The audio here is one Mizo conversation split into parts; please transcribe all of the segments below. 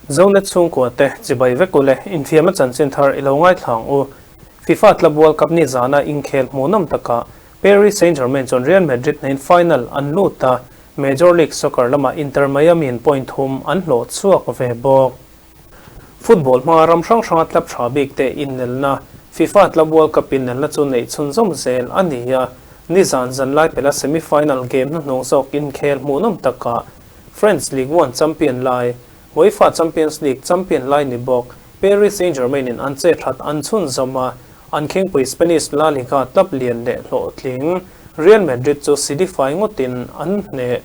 Zonet chhungkua te chibai vek ule inthiamna chanchin thar i lo ngaithla ang u. FIFA Club World Cup ni zana inkhel hmuhnawm takah Paris Saint-Germain chuan Real Madrid hnein final an lut a, Major League Soccer lamah Inter Miami in point thum an hlawh chhuak ve bawk. Football hmanga ram hrang hranga club tha bik te innelna FIFA Club World Cup innelna chu neih chhunzawm zel a ni a, nizan zanlai pela semi-final game hnuhnung zawk inkhel hmuhnawm takah French Ligue 1 champion lai, UEFA Champions League champion lai ni bawk Paris Saint-Germain in an che that an chhunzawm a, an khingpui Spanish La Liga club lian leh hlawhtling Real Madrid chu silifai ngawtin an hneh.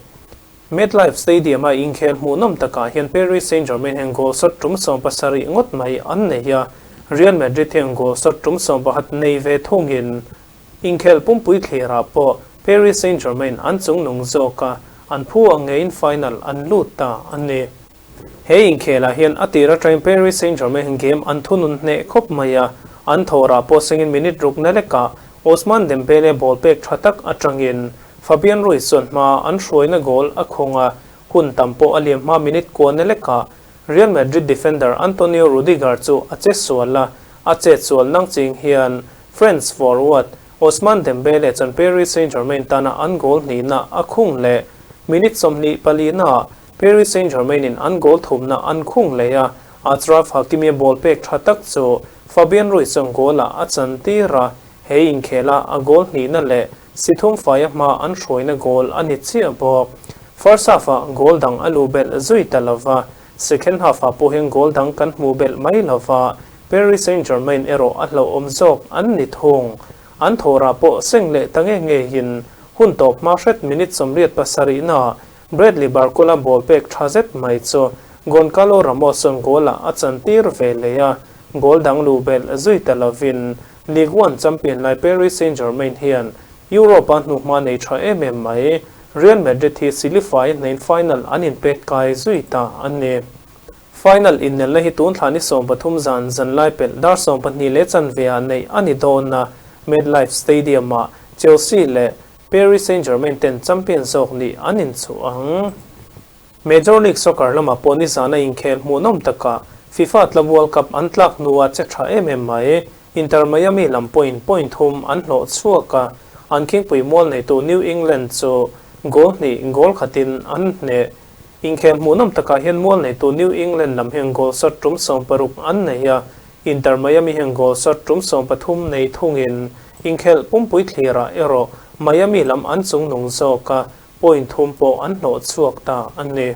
MetLife Stadium-a inkhel hmuhnawm takah hian Paris Saint-Germain hian goal shot tum 70 ngawt mai an nei a, Real Madrid hian goal shot tum 11 nei ve thungin inkhel pumpui thlirah pawh Paris Saint-Germain an chungnung zawk a, an phu ang ngeiin final an lut ta a ni. He inkhelah hian a tir atangin Paris Saint-Germain hian game an thunun hneh khawp mai a, an thawhrah pawh sengin minute rukna lekah Ousmane Dembele ball pek tha tak atangin Fabian Ruiz chuan hma an hruaina goal a khawng a, hun tam pawh a liam hma minute kuana lekah Real Madrid defender Antonio Rudiger chu a che sual a, a chet sual nang ching hian France forward Ousmane Dembele chuan Paris Saint-Germain tana an goal hnihna a khung leh. Minute 24 naah Paris Saint-Germain in an goal thumna an khung leh a, Achraf Hakimi ball pek tha tak chu Fabian Ruiz chuan goal-ah a chan tir a, he inkhela a goal hnihna leh si thum faia hma an hruaina goal a ni chiah bawk. First half-ah goal dang a luh belh zui ta lo va, second half-ah pawh hian goal dang kan hmuh belh mai lo va, Paris Saint-Germain erawh a hlauhawm zawk an ni thung. An thawhrah pawh seng leh ta nge ngeiin hun tawp hma hret minute 87 naah Bradley Barcola ball pek tha zet mai chu Goncalo Ramos chuan goal-ah a chantir ve leh a, goal dang luh belh zui ta lovin Ligue 1 champion lai Paris Saint-Germain hian Europe-a hnuhma nei tha em em mai Real Madrid hi silifai hnein final an inpet kai zui ta a ni. Final innelna hi tun thla ni 13 zan zanlai pelh dar 12 leh chanve ah neih a ni dawn a, MetLife Stadium-ah Chelsea leh Paris Saint-Germain ten champion zawk nih an inchuh ang. Major League Soccer lamah pawh nizana inkhel hmuhnawm takah FIFA Club World Cup an tlak hnua che tha em em mai. Inter Miami lam pawhin point thum an hlawh chhuak a, an khingpui mual neitu New England chu goal hnih goal khatin an hneh. Inkhel hmuhnawm takah hian mual neitu New England lam hian goal shot tum 60 an nei a, Inter Miami hian goal shot tum 13 nei thungin inkhelh pumpui thlirah erawh Miami lam an chungnung zawk a, point thum pawh an hlawh chhuak ta a ni.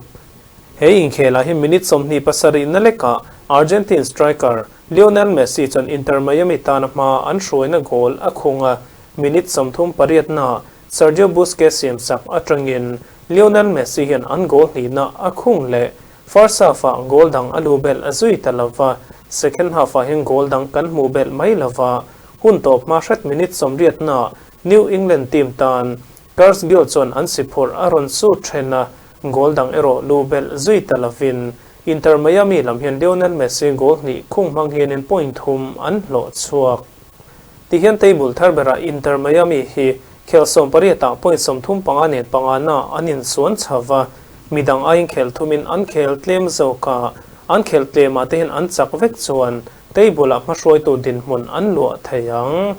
He inkhelah hi minute 27 na lekah Argentine striker Lionel Messi chuan Inter Miami tana hma an hruaina goal a khung a, minute 38 naah Sergio Busquets siam sak atangin Lionel Messi hian an goal hnihna a khung leh. First half-ah goal dang a lu belh a zui ta lova, second half-ah hian goal dang kan hmuh belh mai lova, hun tawp hma hret minute 80 naah New England team tan Kars Gill chuan an si phurh a rawn sut then a, goal dang erawh lu belh zui ta lovin Inter Miami lam hian Lionel Messi goal hnih khung hmang hianin point thum an hlawh chhuak. Tihian table thar berah Inter Miami hi khel 18 ah point 35 nen panga na an insuan chho va, midang aiin khel thumin an khel tlem zawk a, an khel tlemah te hian an chak vek chuan table ah hmahruaitu dinhmun an luah thei ang.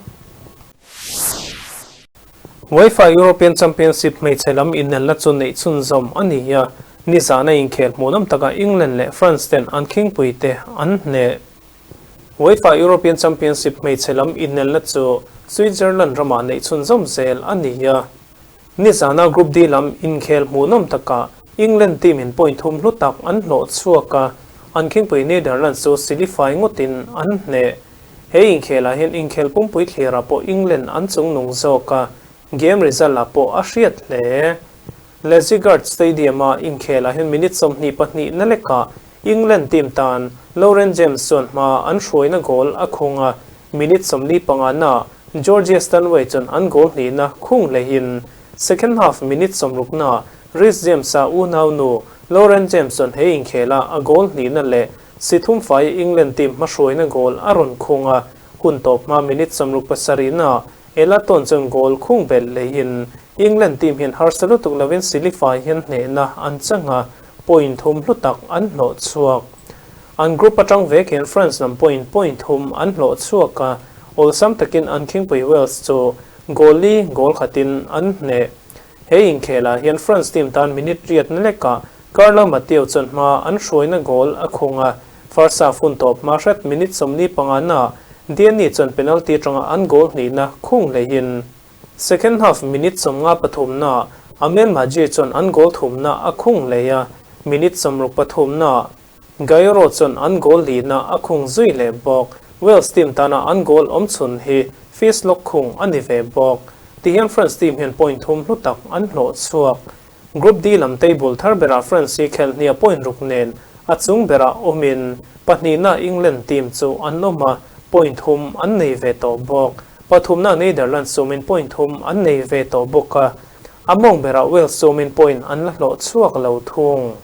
UEFA European Championship hmeichhe lam innelna chu neih chhunzawm a ni a, nizana inkhel hmuhnawm takah England leh France ten an khingpui te an hneh. UEFA European Championship hmeichhe lam innelna chu Switzerland ramah neih chhunzawm zel a ni a, nizana Group D lam inkhel hmuhnawm takah England team in point thum hlu tak an hlawh chhuak a, an khingpui Netherlands chu silifai ngawtin an hneh. He inkhelah hian inkhel pumpui thlirah pawh England an chungnung zawk a, game result ah pawh a hriat hle. Lezigarth Stadium-a inkhelah hian minute 22 na lekah England team tan Lauren James chuan hma an hruaina goal a khung a, minute 45 naah Georgia Stanway chuan an goal hnihna khung hlehin second half minute 60 naah Reece James-a unau nu Lauren James chuan he inkhela a goal hnihna leh si thum fai England team hmahruaina goal a rawn khung a, hun tawp hma minute 67 naah Ella Toone chuan goal khung belh leihin England team hian harsa lutuk lovin silifai hian hnehna an chang a, point thum hlu tak an hlawh chhuak. An group atang vekin France lam pawhin point thum an hlawh chhuak a, awlsam takin an khingpui Wales chu goal li goal khatin an hneh. He inkhelah hian France team tan minute riatna lekah Carlo Matteo chuan hma an hruaina goal a khung a, first half hun tawp hma hret minute 45 naah Diani chuan penalty atanga an goal hnihna khung leihin Second half minute 53 naah Amel Majri chuan an goal thumna a khung lei a, minute 63 naah Gairo chuan an goal lihna a khung zui leh bawk. Wales team tana an goal awm chhun hi Fizlock khung a ni ve bawk. Tihian France team hian point thum hlu tak an hlawh chhuak. Group D lam table thar berah France hi khelh hniah point ruk nen a chung berah awmin pahnihna England team chu an awm a, point thum an nei ve tawh bawk. Pathumna Netherlands chumin point thum an nei ve tawh bawk a, a mawng berah Wales chumin point an la hlawh chhuak lo thung.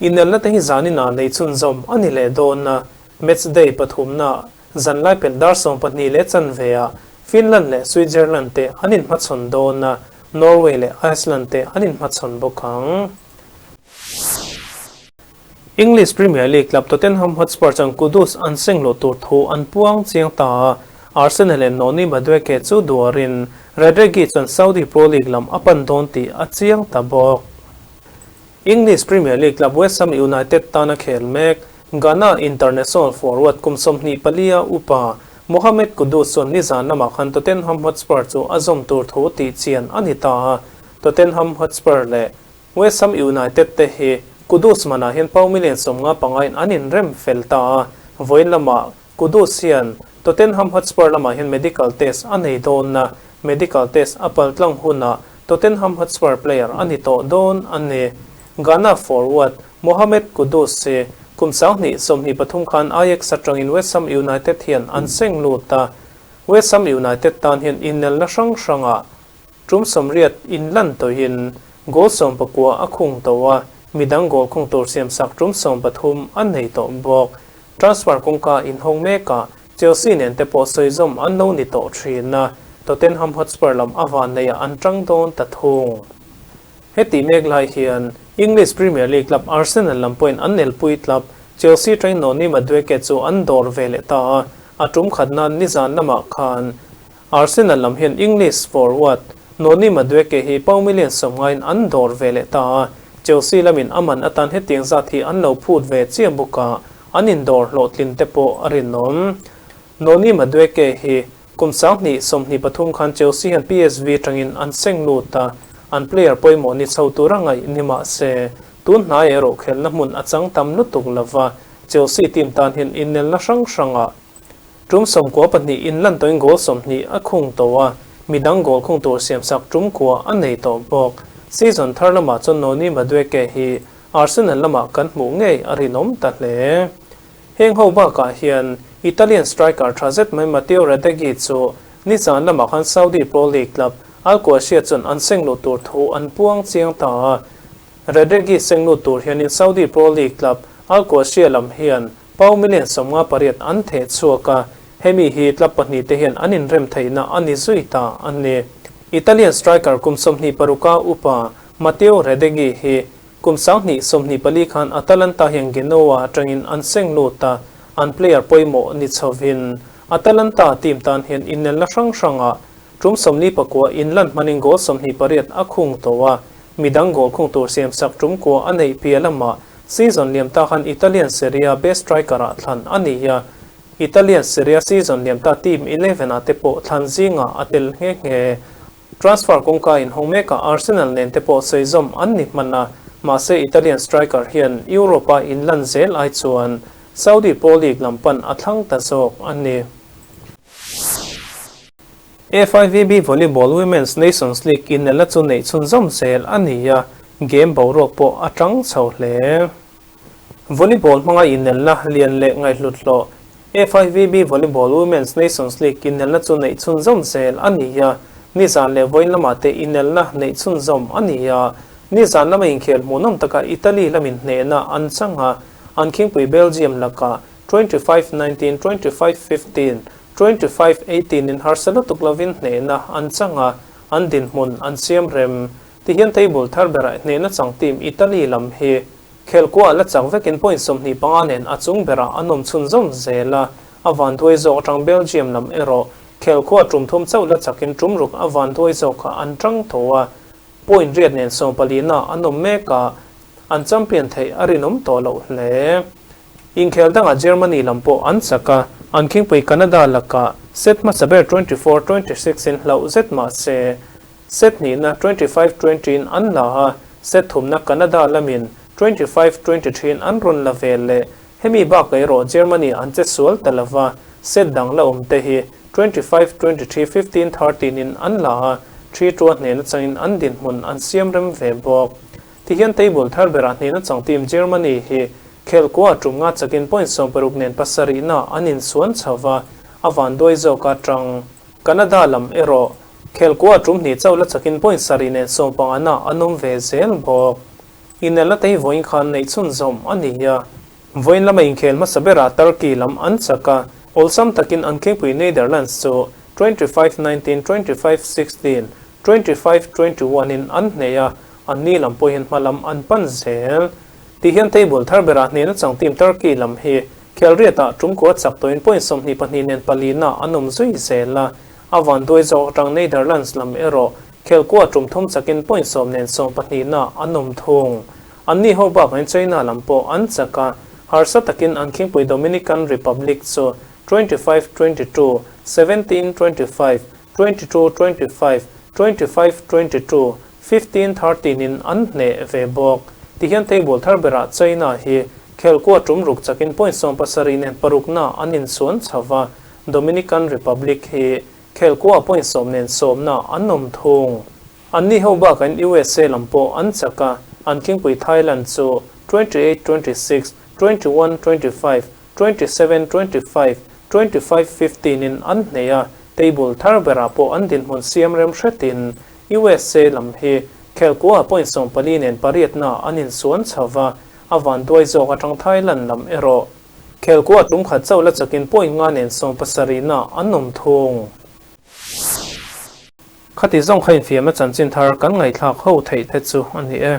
Inelna te hi zanin ah nei chhunzawm a ni leh dawn a, match day pathumna zanlai pelh dar 12 leh chanve ah Finland leh Switzerland te an inhmachhawn dawn a, Norway leh Iceland te an inhmachhawn bawk ang. English Premier League club Tottenham Hotspur chuan Kudus an seng loh tur thu an puang chiang ta a, Arsenal in Noni Madueke chu duarin Regragui chuan Saudi Pro League lam a pan dawn tih a chiang ta bawk. English Premier League club West Ham United tana khel mek Ghana international forward kum 24 a upa Mohammed Kudus chuan nizan lamah khan Tottenham Hotspur chu a zawm tur thu tih chian a ni ta a, Tottenham Hotspur leh West Ham United te hi Kudus manah hian pound million 55 in an inrem fel ta a, vawiin lamah Kudus hian Tottenham Hotspur lamah hian medical test a nei dawn a, medical test a paltlang hunah Tottenham Hotspur player a ni tawh dawn a ni. Ghana forward Mohammed Kudus hi kum 2023 khan Ajax atangin West Ham United hian an seng lut a, West Ham United tan hian inelna hrang hrangah tum 80 inlan tawhin goal 19 a khung tawh a, midang goal khung tur siamsak tum 13 a nei tawh bawk. Transfer kawngka inhawng mekah Chelsea nen te pawh sawizawm an lo ni tawh thin a, Tottenham Hotspur lam a van neiah an tang dawn ta thung. Heti mek lai hian English Premier League club Arsenal lam pawhin an nelpui club Chelsea train Noni Madueke chu an dawr ve leh ta a, a tum khat nan nizan lamah khan Arsenal lam hian English forward Noni Madueke hi pound million 90 in an dawr ve leh ta a, Chelsea lamin a man atan hetiang zat hi an lo phut ve chiah bawk a, an indawr hlawhtlin te pawh a rinawm. Noni Madueke hi kum 2023 khan Chelsea hian PSV tangin an seng lut a, an player pawimawh ni chho tur a ngaih ni mah se, tun hnai erawh khelna hmun a chang tam lutuk lova, Chelsea team tan hian inelna hrang hrangah tum 92 inlan tawhin goal 20 a khung tawh a, midang goal khung tur siamsak tum kua a nei tawh bawk. Season thar lamah chuan Noni Madueke hi Arsenal lamah kan hmuh ngei a rinawm ta hle. Heng ho bakah hian Italian striker tha zet mai Matteo Retegui chu nizan lamah khan Saudi Pro League club Al Qadsiah chuan an seng lut tur thu an puang chiang ta a. Retegui seng lut tur hianin Saudi Pro League club Al Qadsiah lam hian pound million 58 an theh chhuak a, hemi hi club pahnih te hian an inrem theihna a ni zui ta a ni. Italian striker kum 26 upa Matteo Retegui hi kum 2024 khan Atalanta hian Genoa atangin an seng lut a, an player pawimawh ni chhovin Atalanta team tan hian inelna hrang hrangah tum 49 inlan hmanin goal 28 a khung tawh a, midang goal khung tur siamsak tum kua a neih piah lamah season liam ta khan Italian Serie A best striker ah thlan a ni a, Italian Serie A season liam ta team 11 ah te pawh thlan zingah a tel nghe nghe. Transfer kawngka inhawng mekah Arsenal nen te pawh sawizawm an ni hman a, mahse Italian striker hian Europe-a inlan zel ai chuan Saudi Pro League lam pan a thlang ta zawk a ni. FIVB Volleyball Women's Nations League inelna chu neih chhunzawm zel a ni a, game boruak pawh a tang chho hle. Volleyball hmanga inelna lian leh ngaihhlut hlawh FIVB Volleyball Women's Nations League inelna chu neih chhunzawm zel a ni a, nizan leh vawiin lamah te inelna neih chhunzawm a ni a. Nizan lama inkhel hmuhnawm taka Italy lamin hnehna an chang a, an khingpui Belgium lakah 25-19, 25-15, 25-18 in harsa lutuk lovin hnehna an chang a, an dinhmun an siam rem. Tihian table thar berah hnehna chang team Italy lam hi. Khelkua la chak vekin point 25 nen a chung berah an awm chhunzawm zel a, a vanduai zawk atang Belgium lam erawh khelkua tum thum chauh la chakin tum ruk a vanduai zawkah an tang tho a, point riat nen sawmpalina an awm mek a, an champion theih a rinawm tawh loh hle. Inkhel dangah Germany lam pawh an chak a, an khingpui Canada lakah set hmasa ber 24, 26 in hlauh zet mah se, set hnihna 25, 20 in an la a, set thumna Canada lamin 25, 23 in an rawn la ve leh. Hemi bakah erawh Germany an che sual ta lo va, set dang la awm te hi 25, 23, 15, 13 in an la a, thi tua hnehna changin an dinhmun an siam rem ve bawk. Tihian table thar berah hnehna chang team Germany hi khelkua tum nga chakin point 60 nen pasarihna an insuan chho va, a vanduai zawk a tang. Canada lam erawh khelkua tum hnih chauh la chakin point sarih nen sawmpangana an awm ve zel bawk. Inelna te hi vawiin khan neih chhunzawm a ni a. Vawiin lama inkhel hmasa berah Turkey lam an chak a, awlsam takin an khingpui Netherlands chu 25 19, 25 16, 25 21 in an hneh a, anni lam pawhin hma lam an pan zel. Ti hian table thar berah hnehna chang team Turkey lam hi khelriatah tum kua chak tawhin point 22 nen palina an awm zui zel a, a vanduai zawk atang Netherlands lam erawh khelkua tum thum chakin point 10 nen 12na an awm thung. Anni ho bakain China lam pawh an chak a, harsa takin an khingpui Dominican Republic chu 25 22, 17 25, 22 25, 25 22, 15 13 in an hneh ve bawk. Tihian table thar berah China hi khelkua tum ruk chakin point 17 nen parukna an insuan chho va, Dominican Republic hi khelkua point 10 nen sawmna an awm thung. Anni ho bakain USA lam pawh an chak a, an khingpui Thailand chu 28 26, 21 25, 27 25, 25 15 in an hneh a, table thar berah pawh an dinhmun siam rem hretin USA lam hi khelkua point 14 nen pariatna an insuan chho va, a vanduai zawk atang Thailand lam erawh khelkua tum khat chauh la chakin point nga nen 17na an awm thung. Khati zawng kha infiamna chanchin thar kan ngaihthlak ho theih te chu a ni e.